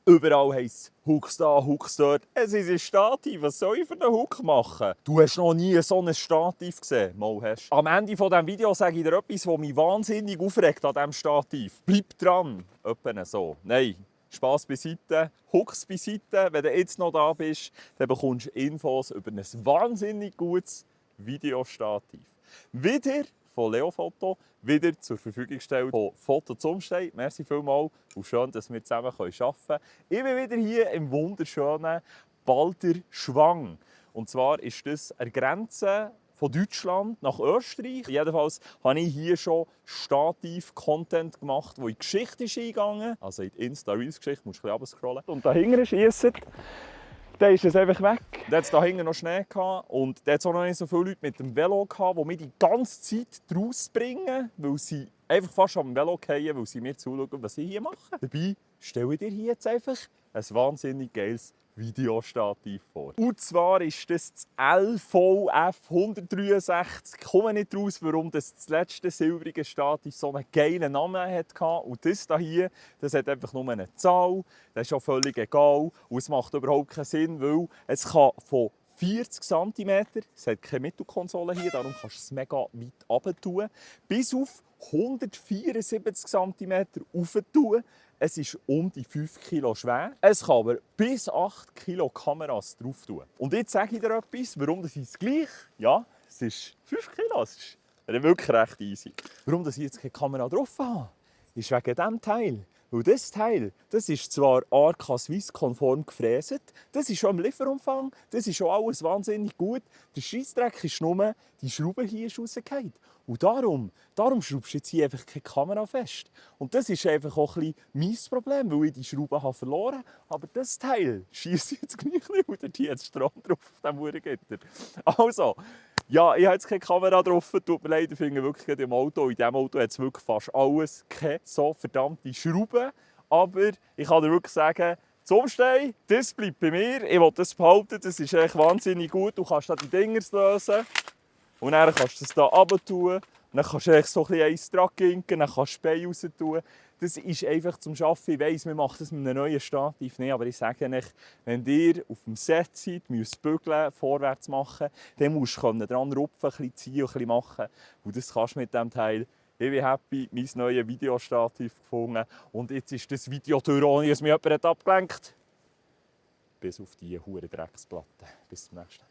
Überall heisst es Hooks da, Hooks dort. Es ist ein Stativ. Was soll ich für einen Hook machen? Du hast noch nie so ein Stativ gesehen. Mal hast. Am Ende dieses Videos sage ich dir etwas, das mich wahnsinnig aufregt an diesem Stativ. Bleib dran. Etwa so. Nein. Spass beiseite, Hooks beiseite. Wenn du jetzt noch da bist, dann bekommst du Infos über ein wahnsinnig gutes Videostativ. Wieder von Leofoto, wieder zur Verfügung gestellt von Foto Zumstein. Merci vielmals und schön, dass wir zusammen arbeiten können. Ich bin wieder hier im wunderschönen Balder Schwang. Und zwar ist das an der Grenze von Deutschland nach Österreich. Jedenfalls habe ich hier schon Stativ-Content gemacht, wo in die Geschichte ist eingegangen. Also in die Insta-Reels-Geschichte, musst du ein bisschen runterscrollen. Und da hinten schiessen, dann ist es einfach weg. Da hat es da hinten noch Schnee gehabt und da hat es auch noch nicht so viele Leute mit dem Velo gehabt, die mich die ganze Zeit rausbringen, weil sie einfach fast am Velo fallen, weil sie mir zuschauen, was ich hier mache. Dabei stelle ich dir hier jetzt einfach ein wahnsinnig geiles Videostativ vor. Und zwar ist das LVF 163. Ich komme nicht raus, warum das letzte silbrige Stativ so einen geilen Namen hatte. Und das hier, das hat einfach nur eine Zahl. Das ist auch völlig egal. Und es macht überhaupt keinen Sinn, weil es kann von 40 cm, es hat keine Mittelkonsole hier, darum kannst du es mega weit runter tun, bis auf 174 cm rauf tun. Es ist um die 5 Kilo schwer. Es kann aber bis 8 Kilo Kameras drauf tun. Und jetzt sage ich dir etwas, warum das ist gleich. Ja, es ist 5 Kilo, es ist wirklich recht easy. Warum ich jetzt keine Kamera drauf habe, ist wegen diesem Teil. Weil dieses Teil, das ist zwar Arca Swiss konform gefräset, das ist schon im Lieferumfang, das ist schon alles wahnsinnig gut. Der Scheissdreck ist nur, die Schraube hier ist rausgefallen. Und darum schraubst du jetzt hier einfach keine Kamera fest. Und das ist einfach auch ein bisschen mein Problem, weil ich die Schraube habe verloren habe. Aber das Teil schiesst jetzt gleich nicht, weil dort hier jetzt Strom drauf auf diesem Uhrengitter. Also, ja, ich habe jetzt keine Kamera drauf, tut mir leid, ich finde wirklich in diesem Auto hat es wirklich fast alles, keine so verdammte Schrauben. Aber ich kann dir wirklich sagen, Zumstein, das bleibt bei mir, ich will das behalten, das ist echt wahnsinnig gut. Du kannst da die Dinger lösen und dann kannst du es hier runter tun. Dann kannst du so ein bisschen eins dran ginken, dann kannst du Speien raus tun. Das ist einfach zum Arbeiten. Ich weiss, wir machen das mit einem neuen Stativ nicht, aber ich sage euch, wenn ihr auf dem Set seid, müsst bügeln, vorwärts machen, dann musst du dran rupfen, ein bisschen ziehen und ein bisschen machen. Und das kannst du mit diesem Teil. Ich bin happy, mein neues Videostativ gefunden. Und jetzt ist das Video durch, ohne dass mich jemand abgelenkt hat. Bis auf diese hure Drecksplatte. Bis zum nächsten Mal.